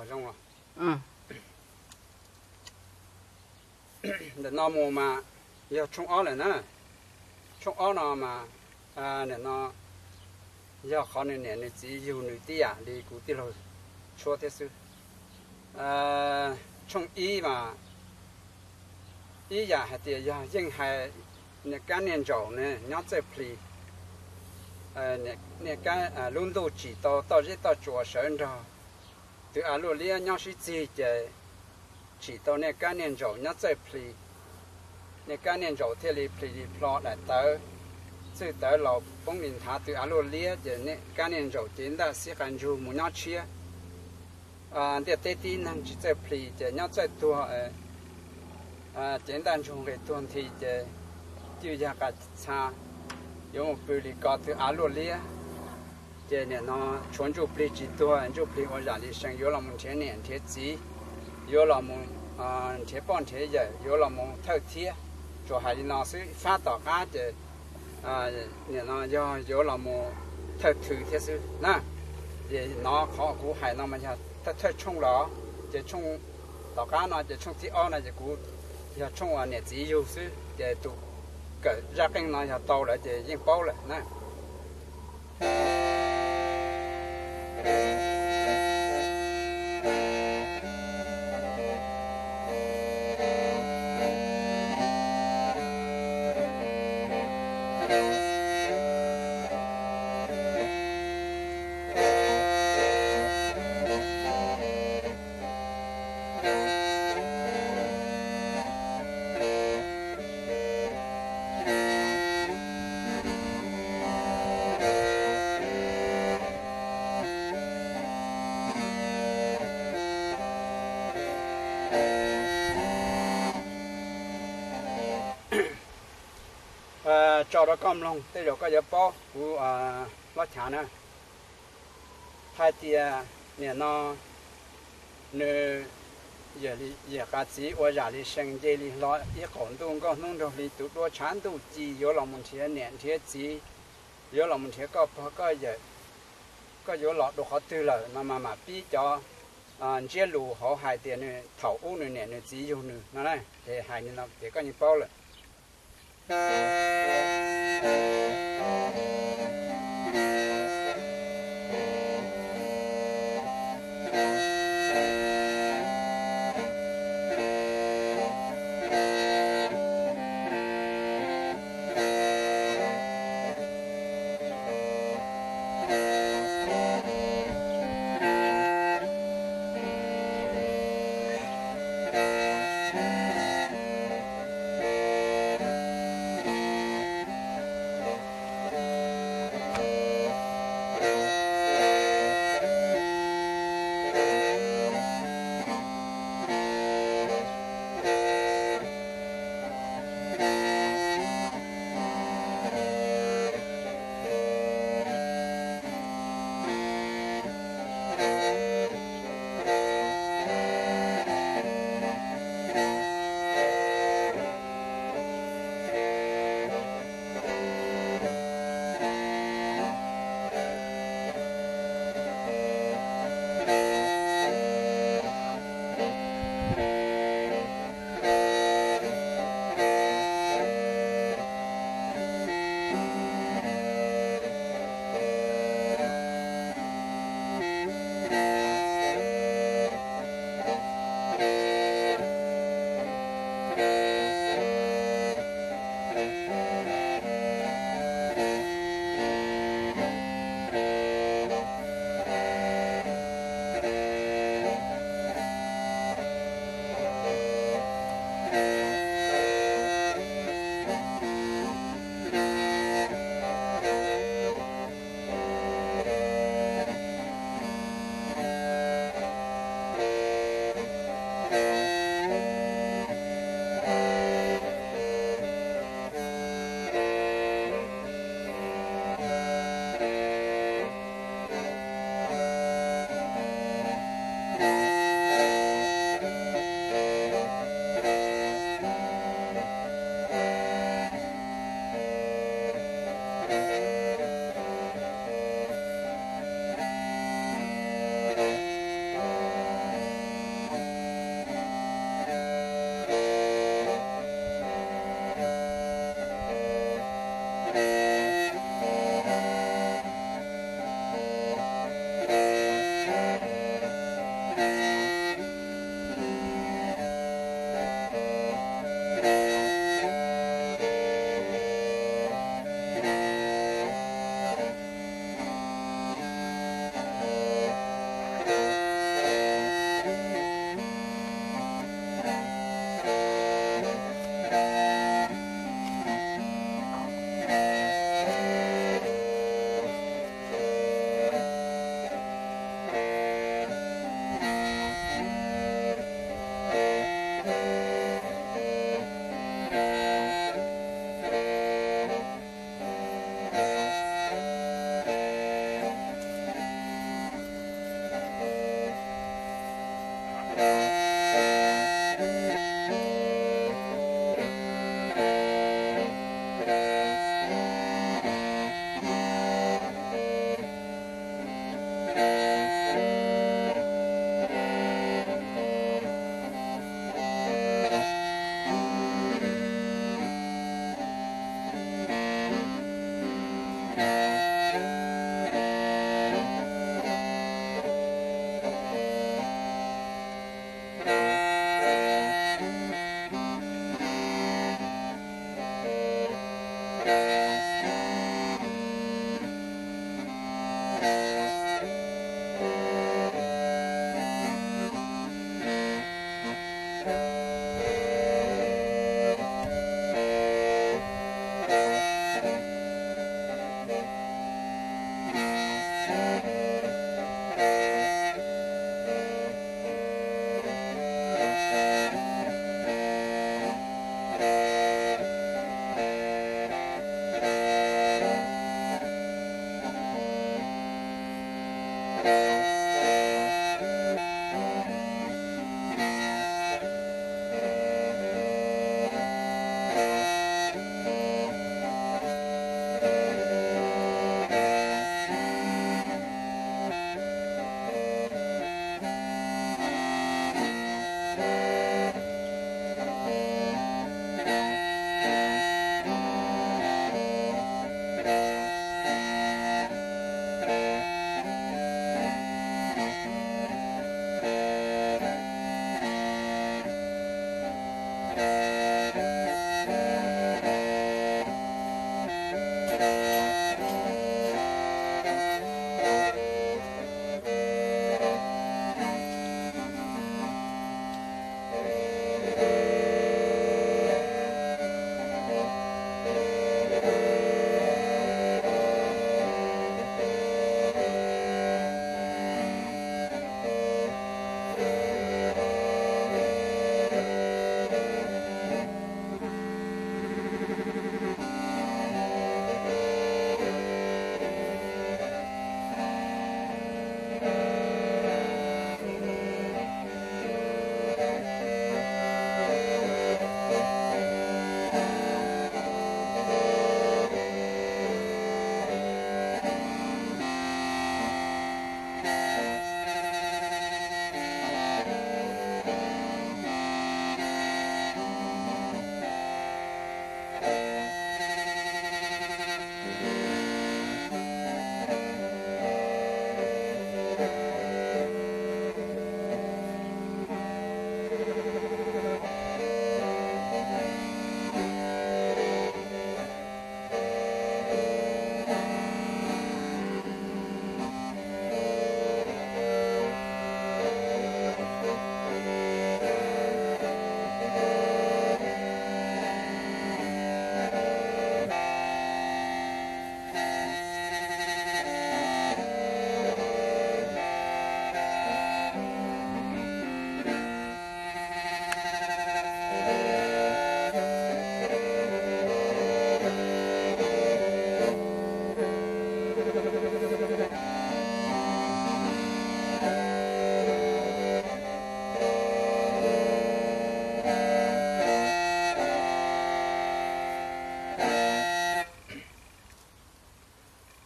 Zoo los. Ntawm no mus mas yog tshooj ob lawm na. Tshooj ob no mas, nim no yog qhov nws niam nws txiv yug nws tib yam li kuv tij laug Tshuab thiab xwb. Tshooj ib mas ib yam hais tias yog yeej hais niag kab niag ntsaum ne nyob txawj plis, niag kab lub ntuj tsim tau toj zeb toj tsuas sawv nrog tw av luaj liab nyob sib txig ces tsim tau niag kab niag ntsaum nyob txawj plis. Niag kab niag ntsaum thiaj li plis li plho daim tawv, txwj tawv laus poob li nthav tw av luaj liab ces niag kab niag ntsaum cev ntaj xib qai ntsug mus nyob tshiab. Ntiaj teb tib neeg tsis txawj plis ces nyob txawj tuag, cev ntaj ntsug nqis tuag nthi ces cwj yag qas txha yuav mus pw li ko tw av luaj liab. Ces nim no tshuav ntsuj plig tsis tuag, ntsuj plig ua zam li seem yuav los mus nrhiav niam nrhiav txiv, yuav los mus nrhiav poj nrhiav yawm, yuav los mus thawj thiab. Tsuas hais li no xwb, fab tom qab ces nim no yog yuav los mus thawj thwm thiab xwb na. Ces no qhov kuv hais no mas yog thawj tshooj los, ces tshooj tom qab no ces tshooj thib ob no ces kuv yog tshooj uas niam txiv yug xwb, ces tus kawm zaj qeej no yog tau lawm ces yeej paub lawm na. Tso rau koj mloog tej zaum koj yuav paub kuv hlob chav na. Hais tias nim no nws yawm qas txiv ua zam li seem nce li hlo ib qaum ntuj nkauj hnub nraug hli tus dua tshav ntuj ci yuav los mus nrhiav niam nrhiav txiv, yuav los mus nrhiav koj pog koj yawm, koj yuav los dua qhov twg lawm no mas mam pib cov ntsiab lus hauv hais tias nws thaum ub nws niam nws txiv yug nws no na. Es hais li no ces koj yeej paub lawm.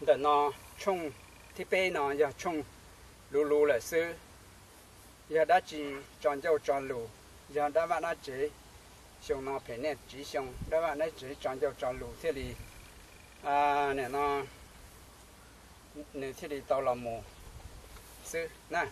Ntawm no, tshooj thib peb no yog tshooj luv luv lawm xwb. Yog dab tsi tso ncauj tso lus, yog dab vaj dab tsev, xyoo no phem niaj tsiv xyoo, dab vaj dab tsev tso ncauj tso lus thiaj li, nim no nws thiaj li tau los mus xwb na.